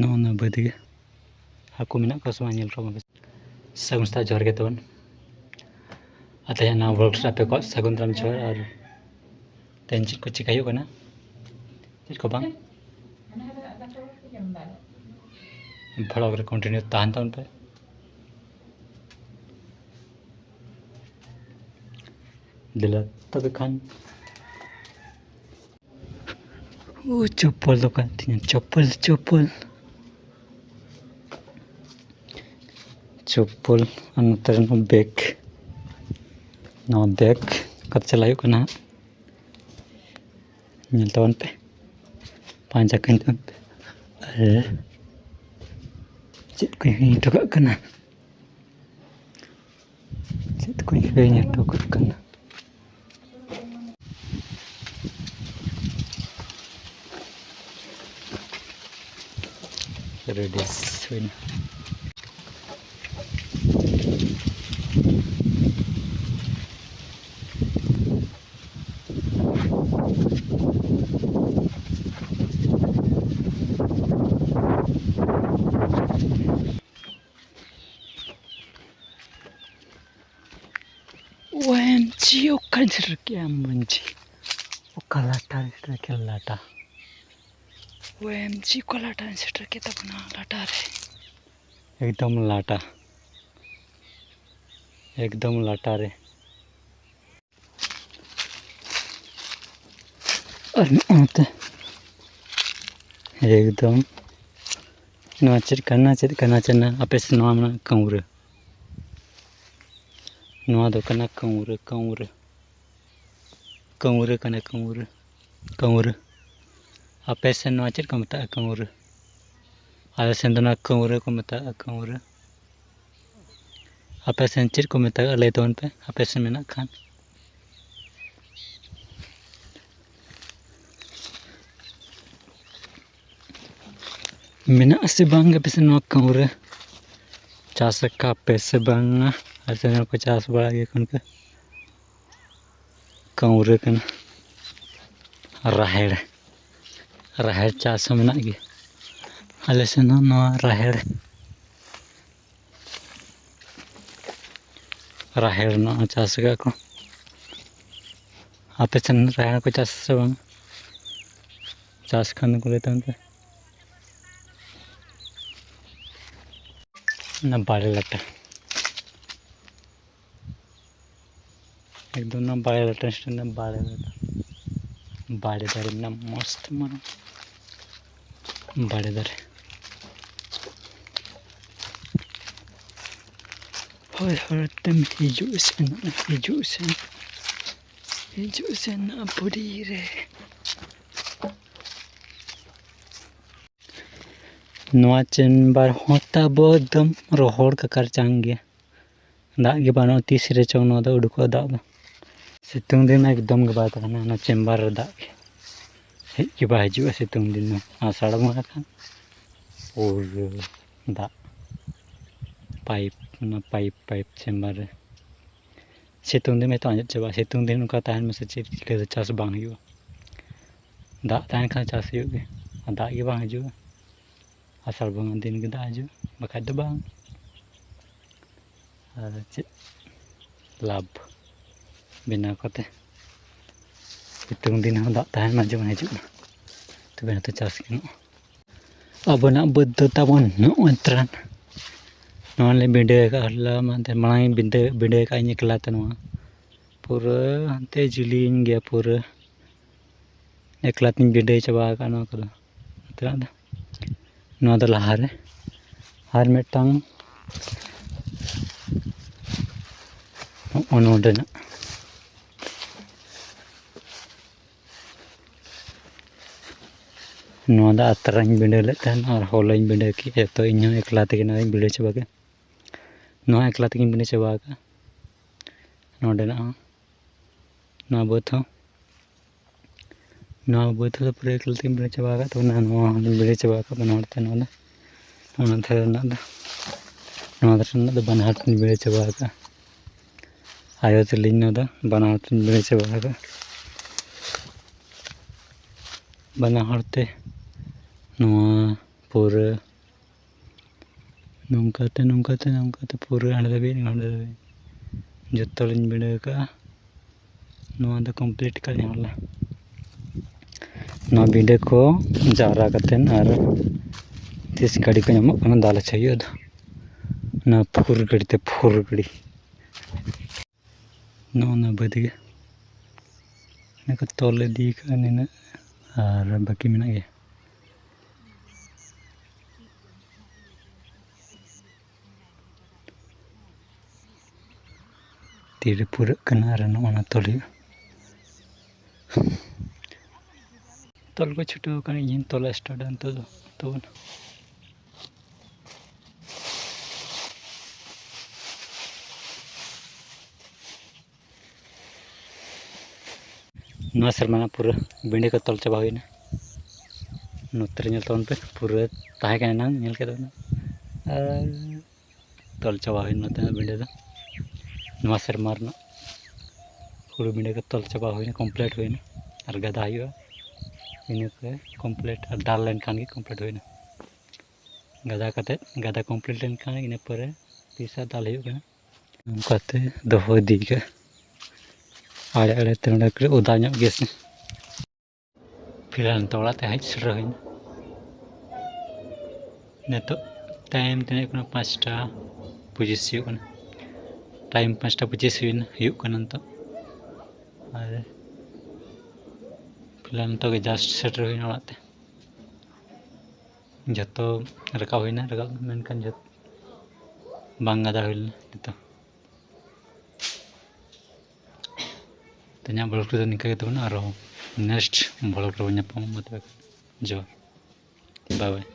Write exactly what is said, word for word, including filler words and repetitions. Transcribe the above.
ᱱᱚᱜᱼᱚ ᱱᱚᱣᱟ ᱵᱟᱹᱫᱽ ᱜᱮ ᱦᱟᱹᱠᱩ ᱢᱮᱱᱟᱜ ᱠᱚᱣᱟ ᱥᱮ ᱵᱟᱝ ᱧᱮᱞ ᱠᱚᱣᱟ ᱵᱚᱱ᱾ ᱥᱟᱹᱜᱩᱱ ᱥᱮᱛᱟᱜ, ᱡᱚᱦᱟᱨ ᱜᱮ ᱛᱟᱵᱚᱱ᱾ ᱟᱨ ᱛᱮᱦᱮᱧ ᱱᱚᱣᱟ vlog ᱨᱮ ᱟᱯᱮ ᱠᱚᱣᱟᱜ ᱥᱟᱹᱜᱩᱱ ᱫᱟᱨᱟᱢ ᱡᱚᱦᱟᱨ᱾ ᱟᱨ ᱛᱮᱦᱮᱧ ᱪᱮᱫ ᱠᱚ ᱪᱤᱠᱟᱹ ᱦᱩᱭᱩᱜ ᱠᱟᱱᱟ, ᱪᱮᱫ ᱠᱚ ᱵᱟᱝ, vlog ᱨᱮ continue ᱛᱟᱦᱮᱱ ᱛᱟᱵᱚᱱ ᱯᱮ᱾ ᱫᱮᱞᱟ ᱛᱚᱵᱮ ᱠᱷᱟᱱ᱾ ᱳ, ᱪᱚᱯᱯᱚᱞ ᱫᱚᱠᱟᱱ ᱛᱤᱧᱟᱹ, ᱪᱚᱯᱯᱚᱞ, ᱪᱚᱯᱯᱚᱞ᱾ ᱪᱚᱯᱯᱚᱞ ᱟᱨ ᱱᱚᱛᱮ ᱨᱮ ᱱᱚᱣᱟ bag᱾ ᱱᱚᱣᱟ bag ᱚᱠᱟᱛᱮ ᱪᱟᱞᱟᱜ ᱦᱩᱭᱩᱜ ᱠᱟᱱᱟ ᱦᱟᱸᱜ? ᱧᱮᱞ ᱛᱟᱵᱚᱱ ᱯᱮ, ᱯᱟᱸᱡᱟ ᱠᱟᱹᱧ ᱛᱟᱵᱚᱱ ᱯᱮ᱾ ᱟᱨ ᱪᱮᱫ ᱠᱚᱧ ᱦᱤᱲᱤᱧ ᱦᱚᱴᱚ ᱠᱟᱜ ᱠᱟᱱᱟ? ᱪᱮᱫ ᱠᱚᱧ ᱦᱤᱲᱤᱧ ᱦᱚᱴᱚ ᱠᱟᱜ ᱠᱟᱱᱟ? Ready ᱦᱩᱭᱱᱟ᱾ ᱳ ᱮᱢ ᱡᱤ, ᱚᱠᱟᱧ ᱥᱮᱴᱮᱨ ᱠᱮᱜᱼᱟ ᱮᱢ ᱡᱤ? ᱚᱠᱟ ᱞᱟᱴᱟ ᱨᱮ ᱥᱮᱴᱮᱨ ᱠᱮᱜᱼᱟ ᱞᱟᱴᱟ? ᱳ ᱮᱢ ᱡᱤ, ᱚᱠᱟ ᱞᱟᱴᱟᱧ ᱥᱮᱴᱮᱨ ᱠᱮᱫ ᱛᱟᱵᱚᱱᱟ ᱞᱟᱴᱟ ᱨᱮ᱾ ᱮᱠᱫᱚᱢ ᱞᱟᱴᱟ, ᱮᱠᱫᱚᱢ ᱞᱟᱴᱟ ᱨᱮ᱾ ᱟᱨ ᱱᱚᱜᱼᱚ ᱱᱚᱛᱮ ᱮᱠᱫᱚᱢ ᱱᱚᱣᱟ ᱪᱮᱫ ᱠᱟᱱᱟ, ᱪᱮᱫ ᱠᱟᱱᱟ, ᱪᱮᱫ ᱠᱟᱱᱟ? ᱟᱯᱮ ᱥᱮᱫ ᱱᱚᱣᱟ ᱢᱮᱱᱟᱜᱼᱟ ᱠᱟᱹᱣᱨᱟᱹ᱾ ᱱᱚᱣᱟ ᱫᱚ ᱠᱟᱱᱟ ᱠᱟᱹᱣᱨᱟᱹ, ᱠᱟᱹᱣᱨᱟᱹ, ᱠᱟᱹᱣᱨᱟᱹ ᱠᱟᱱᱟ, ᱠᱟᱹᱣᱨᱟᱹ, ᱠᱟᱹᱣᱨᱟᱹ᱾ ᱟᱯᱮ ᱥᱮᱫ ᱱᱚᱣᱟ ᱪᱮᱫ ᱠᱚ ᱢᱮᱛᱟᱜᱼᱟ? ᱠᱟᱹᱣᱨᱟᱹ᱾ ᱟᱞᱮ ᱥᱮᱫ ᱫᱚ ᱱᱚᱣᱟ ᱠᱟᱹᱣᱨᱟᱹ ᱠᱚ ᱢᱮᱛᱟᱜᱼᱟ, ᱠᱟᱹᱣᱨᱟᱹ᱾ ᱟᱯᱮ ᱥᱮᱫ ᱪᱮᱫ ᱠᱚ ᱢᱮᱛᱟᱜᱼᱟ? ᱞᱟᱹᱭ ᱛᱟᱵᱚᱱ ᱯᱮ, ᱟᱯᱮ ᱥᱮᱫ ᱢᱮᱱᱟᱜ ᱠᱷᱟᱱ᱾ ᱢᱮᱱᱟᱜ ᱟᱥᱮ ᱵᱟᱝ ᱟᱯᱮ ᱥᱮᱫ ᱱᱚᱣᱟ ᱠᱟᱹᱣᱨᱟᱹ? ᱪᱟᱥ ᱟᱠᱟᱫ ᱯᱮ ᱥᱮ ᱵᱟᱝᱟ? ᱟᱞᱮ ᱥᱮᱫ ᱦᱚᱸᱠᱚ ᱪᱟᱥ ᱵᱟᱲᱟᱭ ᱜᱮᱭᱟ ᱠᱚ ᱚᱱᱠᱟ᱾ ᱠᱟᱹᱣᱨᱟᱹ ᱠᱟᱱᱟ᱾ ᱨᱟᱦᱮᱲ, ᱨᱟᱦᱮᱲ ᱪᱟᱥ ᱦᱚᱸ ᱢᱮᱱᱟᱜ ᱜᱮᱭᱟ᱾ ᱟᱞᱮ ᱥᱮᱱ ᱦᱚᱸ ᱱᱚᱣᱟ ᱨᱟᱦᱮᱲ, ᱨᱟᱦᱮᱲ ᱱᱚᱣᱟ ᱪᱟᱥ ᱟᱠᱟᱫ ᱠᱚ᱾ ᱟᱯᱮ ᱥᱮᱱ ᱨᱟᱦᱮᱲ ᱠᱚ ᱪᱟᱥ ᱥᱮ ᱵᱟᱝ? ᱪᱟᱥ ᱠᱷᱟᱱ ᱫᱚᱠᱚ ᱞᱟᱹᱭ ᱛᱟᱵᱚᱱ ᱯᱮ᱾ ᱚᱱᱟ ᱵᱟᱲᱮ ᱞᱟᱴᱟ᱾ ᱮᱠᱫᱚᱢ ᱚᱱᱟ ᱵᱟᱲᱮ ᱞᱟᱴᱟ ᱥᱴᱮᱱ ᱨᱮᱱᱟᱜ ᱵᱟᱲᱮ ᱞᱟᱴᱟ᱾ ᱵᱟᱲᱮ ᱫᱟᱨᱮ ᱢᱮᱱᱟᱜᱼᱟ ᱢᱚᱥᱛ ᱢᱟᱨᱟᱝ ᱵᱟᱲᱮ ᱫᱟᱨᱮ᱾ ᱦᱚᱭ ᱦᱚᱨ ᱛᱮᱢ ᱦᱤᱡᱩᱜ ᱥᱮᱱᱚᱜ, ᱦᱤᱡᱩᱜ ᱥᱮᱱᱚᱜ, ᱦᱤᱡᱩᱜ ᱥᱮᱱᱚᱜ ᱵᱩᱰᱤ ᱨᱮ᱾ ᱱᱚᱣᱟ ᱪᱮᱢᱵᱟᱨ ᱦᱚᱸ ᱛᱟᱵᱚ ᱮᱠᱫᱚᱢ ᱨᱚᱦᱚᱲ ᱠᱟᱠᱟᱨ ᱪᱟᱝ ᱜᱮᱭᱟ᱾ ᱫᱟᱜ ᱜᱮ ᱵᱟᱹᱱᱩᱜᱼᱟ, ᱛᱤᱥ ᱨᱮ ᱪᱚᱝ ᱱᱚᱣᱟ ᱫᱚ ᱩᱰᱩᱠᱚᱜᱼᱟ ᱫᱟᱜ ᱫᱚ᱾ ᱥᱤᱛᱩᱝ ᱫᱤᱱ ᱮᱠᱫᱚᱢ ᱜᱮ ᱵᱟᱭ ᱛᱟᱦᱮᱱᱟ ᱚᱱᱟ ᱪᱮᱢᱵᱟᱨ ᱨᱮ ᱫᱟᱜ ᱜᱮ᱾ ᱦᱮᱡ ᱜᱮ ᱵᱟᱭ ᱦᱤᱡᱩᱜᱼᱟ ᱥᱤᱛᱩᱝ ᱫᱤᱱ ᱫᱚ᱾ ᱟᱥᱟᱲ ᱵᱚᱸᱜᱟ ᱠᱷᱟᱱ ᱯᱩᱨᱟᱹ ᱫᱟᱜ ᱯᱟᱭᱤᱯ, ᱚᱱᱟ ᱯᱟᱭᱤᱯ, ᱯᱟᱭᱤᱯ ᱪᱮᱢᱵᱟᱨ ᱨᱮ᱾ ᱥᱤᱛᱩᱝ ᱫᱤᱱ ᱢᱟᱛᱚ ᱟᱸᱡᱮᱫ ᱪᱟᱵᱟᱜᱼᱟ᱾ ᱥᱤᱛᱩᱝ ᱫᱤᱱ ᱚᱱᱠᱟ ᱛᱟᱦᱮᱱ ᱢᱟᱥᱮ ᱪᱮᱫ ᱪᱤᱠᱟᱹᱛᱮ ᱪᱟᱥ ᱵᱟᱝ ᱦᱩᱭᱩᱜᱼᱟ? ᱫᱟᱜ ᱛᱟᱦᱮᱱ ᱠᱷᱟᱱ ᱪᱟᱥ ᱦᱩᱭᱩᱜ ᱜᱮ, ᱟᱨ ᱫᱟᱜ ᱜᱮ ᱵᱟᱝ ᱦᱤᱡᱩᱜᱼᱟ᱾ ᱟᱥᱟᱲ ᱵᱚᱸᱜᱟ ᱫᱤᱱ ᱜᱮ ᱫᱟᱜ ᱦᱤᱡᱩᱜᱼᱟ, ᱵᱟᱠᱷᱟᱡ ᱫᱚ ᱵᱟᱝ᱾ ᱟᱨ ᱪᱮᱫ ᱞᱟᱵᱷ ᱵᱮᱱᱟᱣ ᱠᱟᱛᱮ? ᱥᱤᱛᱩᱝ ᱫᱤᱱ ᱦᱚᱸ ᱫᱟᱜ ᱛᱟᱦᱮᱱ ᱢᱟ, ᱡᱮᱢᱚᱱ ᱦᱤᱡᱩᱜ ᱢᱟ, ᱛᱚᱵᱮ ᱱᱟᱛᱮ ᱪᱟᱥ ᱜᱟᱱᱚᱜᱼᱟ᱾ ᱟᱵᱚᱱᱟᱜ ᱵᱟᱹᱫᱽ ᱫᱚ ᱛᱟᱵᱚᱱ ᱱᱚᱜᱼᱚᱭ ᱛᱨᱟᱱ᱾ ᱱᱚᱣᱟ ᱞᱮ ᱵᱤᱸᱰᱟᱹ ᱟᱠᱟᱫᱼᱟ, ᱦᱚᱞᱟ ᱢᱟᱦᱫᱮᱨ ᱢᱟᱲᱟᱝ ᱤᱧ ᱵᱤᱸᱰᱟᱹ, ᱵᱤᱸᱰᱟᱹ ᱟᱠᱟᱫᱼᱟ ᱤᱧ ᱮᱠᱞᱟ ᱛᱮ᱾ ᱱᱚᱣᱟ ᱯᱩᱨᱟᱹ ᱦᱟᱱᱛᱮ ᱡᱤᱞᱤᱧ ᱜᱮᱭᱟ, ᱯᱩᱨᱟᱹ ᱮᱠᱞᱟ ᱛᱤᱧ ᱵᱤᱸᱰᱟᱹ ᱪᱟᱵᱟ ᱟᱠᱟᱫᱼᱟ ᱱᱚᱣᱟ ᱠᱚᱫᱚ᱾ ᱱᱚᱛᱮᱱᱟᱜ ᱫᱚ, ᱱᱚᱣᱟ ᱫᱚ ᱞᱟᱦᱟᱨᱮ ᱟᱨ ᱢᱤᱫᱴᱟᱝ ᱱᱚᱜᱼᱚ ᱱᱚᱰᱮᱱᱟᱜ᱾ ᱱᱚᱣᱟ ᱫᱚ ᱟᱛᱨᱟᱧ ᱵᱤᱸᱰᱟᱹ ᱞᱮᱫ ᱛᱟᱦᱮᱱ ᱟᱨ ᱦᱚᱞᱟᱧ ᱵᱤᱸᱰᱟᱹ ᱠᱮᱫᱼᱟ, ᱛᱚ ᱤᱧᱦᱚᱸ ᱮᱠᱞᱟ ᱛᱮᱜᱮ ᱱᱚᱣᱟᱧ ᱵᱤᱸᱰᱟᱹ ᱪᱟᱵᱟ ᱠᱮᱫᱼᱟ᱾ ᱱᱚᱣᱟ ᱮᱠᱞᱟ ᱛᱮᱜᱮᱧ ᱵᱤᱸᱰᱟᱹ ᱪᱟᱵᱟ ᱟᱠᱟᱫᱼᱟ᱾ ᱱᱚᱰᱮᱱᱟᱜ ᱦᱚᱸ, ᱱᱚᱣᱟ ᱵᱟᱹᱫᱽ ᱦᱚᱸ, ᱱᱚᱣᱟ ᱵᱟᱹᱫᱽ ᱦᱚᱸ ᱯᱩᱨᱟᱹ ᱮᱠᱞᱟ ᱛᱮᱜᱮᱧ ᱵᱤᱸᱰᱟᱹ ᱪᱟᱵᱟ ᱟᱠᱟᱫ ᱛᱟᱵᱚᱱᱟ᱾ ᱱᱚᱣᱟ ᱦᱚᱸ ᱵᱤᱸᱰᱟᱹ ᱪᱟᱵᱟ ᱟᱠᱟᱫ ᱵᱟᱱᱟ ᱦᱚᱲ ᱛᱮ᱾ ᱱᱚᱣᱟ ᱫᱚ, ᱱᱚᱣᱟ ᱫᱷᱟᱨᱮ ᱨᱮᱱᱟᱜ ᱫᱚ, ᱱᱚᱣᱟ ᱫᱷᱟᱨᱮ ᱨᱮᱱᱟᱜ ᱫᱚ ᱵᱟᱱᱟ ᱦᱚᱲ ᱛᱮᱧ ᱵᱤᱸᱰᱟᱹ ᱪᱟᱵᱟ ᱟᱠᱟᱫᱼᱟ᱾ ᱟᱭᱳ ᱛᱟᱹᱞᱤᱧ ᱱᱚᱣᱟ ᱫᱚ ᱵᱟᱱᱟ ᱦᱚᱲ ᱛᱮᱧ ᱵᱤᱸᱰᱟᱹ ᱪᱟᱵᱟ ᱟᱠᱟᱫᱼᱟ᱾ ᱵᱟᱱᱟ ᱦᱚᱲ ᱛᱮ ᱱᱚᱣᱟ ᱯᱩᱨᱟᱹ ᱱᱚᱝᱠᱟᱛᱮ, ᱱᱚᱝᱠᱟᱛᱮ, ᱱᱚᱝᱠᱟᱛᱮ ᱯᱩᱨᱟᱹ ᱦᱟᱸᱰᱮ ᱫᱷᱟᱹᱵᱤᱡ, ᱦᱟᱸᱰᱮ ᱫᱷᱟᱹᱵᱤᱡ ᱡᱚᱛᱚ ᱞᱤᱧ ᱵᱤᱸᱰᱟᱹ ᱟᱠᱟᱫᱼᱟ᱾ ᱱᱚᱣᱟ ᱫᱚ complete ᱠᱟᱜ ᱞᱤᱧ ᱦᱚᱞᱟ᱾ ᱱᱚᱣᱟ ᱵᱤᱸᱰᱟᱹ ᱠᱚ ᱡᱟᱣᱨᱟ ᱠᱟᱛᱮᱫ ᱟᱨ ᱛᱤᱥ ᱜᱟᱹᱰᱤ ᱠᱚ ᱧᱟᱢᱚᱜ ᱠᱟᱱᱟ, ᱫᱟᱞ ᱦᱚᱪᱚ ᱦᱩᱭᱩᱜᱼᱟ᱾ ᱟᱫᱚ ᱚᱱᱟ ᱯᱷᱩᱨ ᱜᱟᱹᱰᱤ ᱛᱮ, ᱯᱷᱩᱨ ᱜᱟᱹᱰᱤ᱾ ᱱᱚᱜᱼᱚ ᱱᱟ ᱵᱟᱹᱫᱽ ᱜᱮ᱾ ᱚᱱᱟ ᱠᱚ ᱛᱚᱞ ᱤᱫᱤ ᱠᱟᱜᱼᱟ ᱱᱤᱱᱟᱹᱜ, ᱟᱨ ᱵᱟᱹᱠᱤ ᱢᱮᱱᱟᱜ ᱜᱮᱭᱟ᱾ ᱛᱤᱨᱮ ᱯᱩᱨᱟᱹᱜ ᱠᱟᱱᱟ ᱟᱨ ᱱᱚᱜᱼᱚ ᱱᱟ ᱛᱚᱞ ᱦᱩᱭᱩᱜᱼᱟ᱾ ᱛᱚᱞ ᱠᱚ ᱪᱷᱩᱴᱟᱹᱣ ᱟᱠᱟᱱᱟ, ᱤᱧ ᱦᱚᱸᱧ ᱛᱚᱞᱟ ᱥᱴᱟᱨᱴᱟ ᱱᱤᱛᱚᱜ ᱫᱚ ᱛᱟᱵᱚᱱ᱾ ᱱᱚᱣᱟ ᱥᱮᱨᱢᱟ ᱨᱮᱱᱟᱜ ᱯᱩᱨᱟᱹ ᱵᱤᱸᱰᱟᱹ ᱠᱚ ᱛᱚᱞ ᱪᱟᱵᱟ ᱦᱩᱭᱱᱟ᱾ ᱱᱚᱛᱮ ᱨᱮ ᱧᱮᱞ ᱛᱟᱵᱚᱱ ᱯᱮ, ᱯᱩᱨᱟᱹ ᱛᱟᱦᱮᱸ ᱠᱟᱱᱟ ᱮᱱᱟᱝ, ᱧᱮᱞ ᱠᱮᱫ ᱛᱟᱵᱚᱱᱟ᱾ ᱟᱨ ᱛᱚᱞ ᱪᱟᱵᱟ ᱦᱩᱭᱱᱟ ᱱᱚᱛᱮᱱᱟᱜ ᱵᱤᱸᱰᱟᱹ ᱫᱚ᱾ ᱱᱚᱣᱟ ᱥᱮᱨᱢᱟ ᱨᱮᱱᱟᱜ ᱦᱩᱲᱩ ᱵᱤᱸᱰᱟᱹ ᱠᱚ ᱛᱚᱞ ᱪᱟᱵᱟ ᱦᱩᱭᱱᱟ, complete ᱦᱩᱭᱱᱟ᱾ ᱟᱨ ᱜᱟᱫᱟ ᱦᱩᱭᱩᱜᱼᱟ, ᱤᱱᱟᱹ ᱯᱚᱨᱮ complete, ᱟᱨ ᱫᱟᱞ ᱞᱮᱱᱠᱷᱟᱱ ᱜᱮ complete ᱦᱩᱭᱱᱟ᱾ ᱜᱟᱫᱟ ᱠᱟᱛᱮᱫ, ᱜᱟᱫᱟ complete ᱞᱮᱱᱠᱷᱟᱱ ᱤᱱᱟᱹ ᱯᱚᱨᱮ ᱛᱤᱥ ᱦᱟᱸᱜ ᱫᱟᱞ ᱦᱩᱭᱩᱜ ᱠᱟᱱᱟ᱾ ᱱᱚᱝᱠᱟᱛᱮ ᱫᱚᱦᱚ ᱤᱫᱤ ᱠᱟᱜᱼᱟ᱾ ᱟᱲᱮ ᱟᱲᱮ ᱛᱮ ᱱᱚᱰᱮ ᱠᱟᱹᱴᱤᱡ ᱚᱫᱟ ᱧᱚᱜ ᱜᱮᱭᱟ ᱥᱮ᱾ ᱯᱷᱤᱞᱦᱟᱞ ᱱᱤᱛᱚᱜ ᱚᱲᱟᱜ ᱛᱮ ᱦᱮᱡ ᱥᱮᱴᱮᱨ ᱦᱩᱭᱱᱟ᱾ ᱱᱤᱛᱚᱜ time ᱛᱤᱱᱟᱹᱜ ᱦᱩᱭᱩᱜ ᱠᱟᱱᱟ? ᱯᱟᱸᱪᱴᱟ ᱯᱚᱸᱪᱤᱥ ᱦᱩᱭᱩᱜ ᱠᱟᱱᱟ᱾ Time ᱯᱟᱸᱪᱴᱟ ᱯᱚᱸᱪᱤᱥ ᱦᱩᱭᱱᱟ, ᱦᱩᱭᱩᱜ ᱠᱟᱱᱟ ᱱᱤᱛᱚᱜ᱾ ᱟᱨ ᱯᱷᱤᱞᱦᱟᱞ ᱱᱤᱛᱚᱜ ᱜᱮ just ᱥᱮᱴᱮᱨ ᱦᱩᱭᱱᱟ ᱚᱲᱟᱜ ᱛᱮ᱾ ᱡᱚᱛᱚ ᱨᱟᱠᱟᱵ ᱦᱩᱭᱱᱟ, ᱨᱟᱠᱟᱵ ᱢᱮᱱᱠᱷᱟᱱ ᱡᱚᱛᱚ ᱵᱟᱝ ᱜᱟᱫᱟ ᱦᱩᱭ ᱞᱮᱱᱟ ᱡᱚᱛᱚ᱾ ᱛᱮᱦᱮᱧᱟᱜ vlog ᱨᱮᱫᱚ ᱱᱤᱝᱠᱟᱹ ᱜᱮ ᱛᱟᱵᱚᱱᱟ, ᱟᱨᱦᱚᱸ next vlog ᱨᱮᱵᱚᱱ ᱧᱟᱯᱟᱢᱟ᱾ ᱢᱟ ᱛᱚᱵᱮ ᱡᱚᱦᱟᱨ, bye bye᱾